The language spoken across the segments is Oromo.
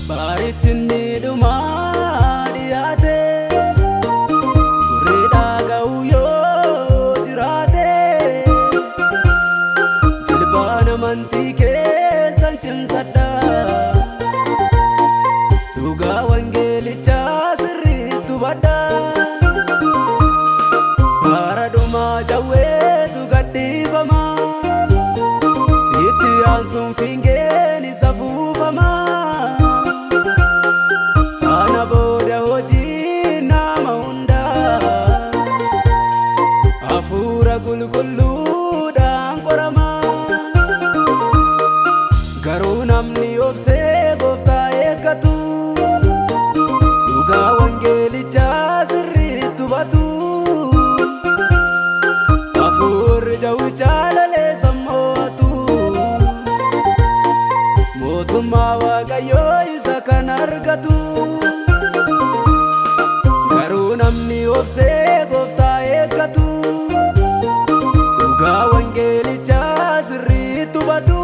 Barichi inni dhumaa dhiyaate, gurri dhaga'u yoo jiraate, jilbaan amantii keessan cimsadha. Dhugaa wangeelichaa sirriitti hubadha. Bara dhumaa jawweetu gadhiifama. Itti aansuun fiingeen isa fuufama. Sana booda hojii nama hundaa hafuura qulqulluudhaan qorama. Garuu namni obsee gooftaa eeggatu, dhugaa wangeelichaa sirriitti hubatu, hafuurri jawwichaa laleessa mo'atu. Mootummaa Waaqayyoo isa kan argatu. Garuu namni obsee gooftaa eeggatu, dhugaa wangeelichaa sirriitti hubatu,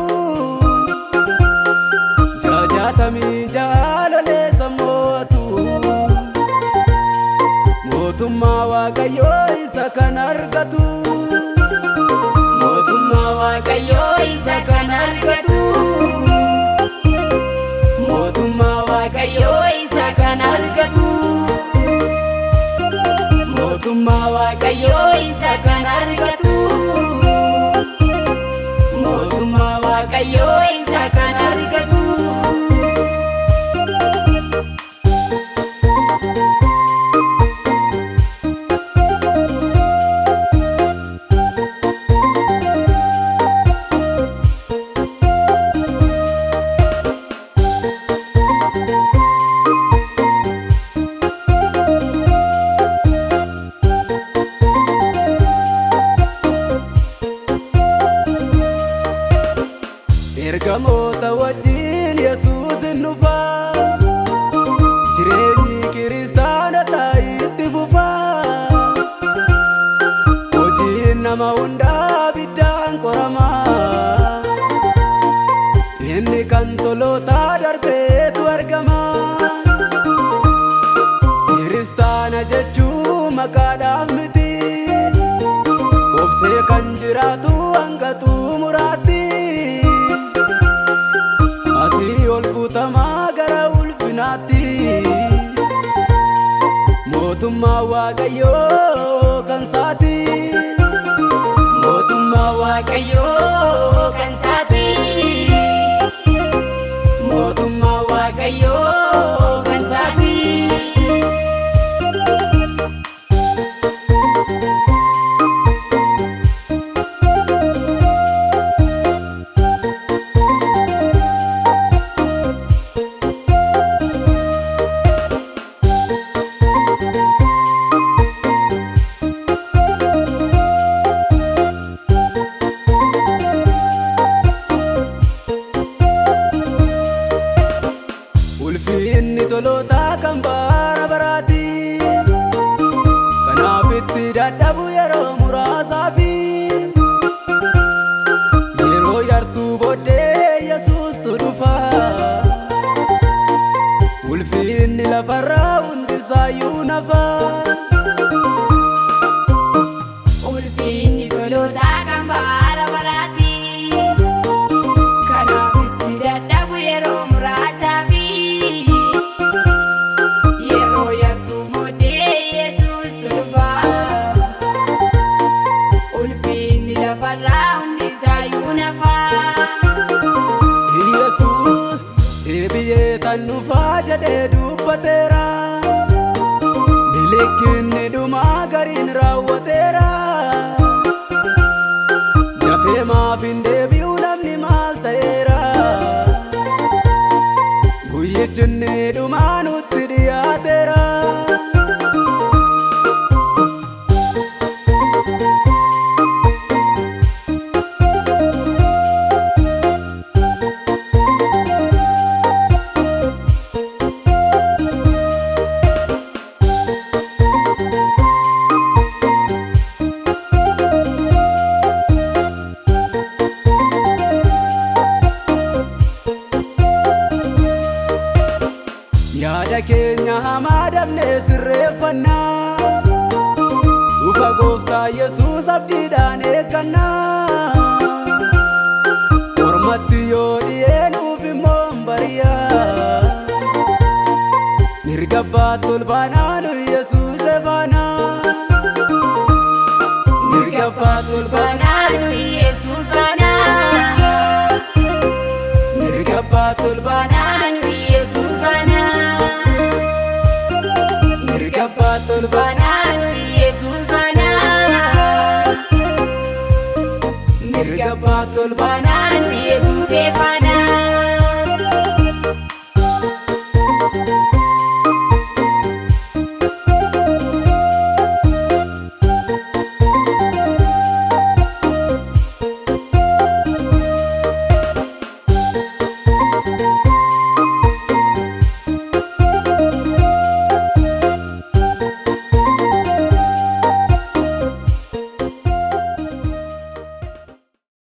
jaajatamii jaalaleessa mo'atu. Mootummaa Waaqayyoo isa kan argatu. Mootummaa Waaqayyoo isa kan argatu. Mootummaa Waaqayyoo isa kan argatu. Mootummaa Waaqayyoo isa kan argatu. Mootummaa Waaqayyoo isa kan argatu. Ergamoota wajjin Yesuus hin dhufa. Jireenyi kiristaanotaa itti fufa. Hojiin nama hundaa ibiddaan qorama. Inni kan tolootaa darbeetu argama. Kiristaana jechuun maqaadhaaf miti. Obsee kan jiraatu hanga xumuraatti. Asii ol butamaa gara ulfinaatti. Mootummaa Waaqayyoo kan saati. Mootummaa Waaqayyoo kan saati. Mootummaa Waaqayyoo kan saati. Ulfinni tolootaa kan bara baraati. Kanaaf itti dadhabu yeroo muraasaafi. Yeroo yartuu booddee Yesuustu dhufa. Ulfinni lafarraa hundisaayyuu nafa. Ulfinni tolootaa kan bara baraati. Kanaaf itti dadhabu yeroo muraasaafi. Yeroo yartuu booddee Yesuustu dhufa. Ulfinni lafarraa hundisaayyuu nafa. Yesuus deebi'ee tan dhufaa jedhee dubbateera. Milikinni dhumaa gariin raawwateera. Dafee maaf hin deebi'u namni maal ta'eera? Guyyichi inni dhumaa nutti dhiyaateera. sirreeffannaa. Dhufa gooftaa Yesuus abdiidhaan eeggannaa. Mormatti yoo dhi'ee nuuf immoo hin bari'aa. Mirga abbaatti ol baanaa nu Yesuus faanaa. Mirga abbaatti ol baanaa Baanaa nu Yesuus faanaa. Mirga abbaatti ol baanaa Baanaa nu Yesuus faanaa. Mirga abbaatti ol baanaa Baanaa nu Yesuus faanaa. Mirga abbaatti ol baanaa.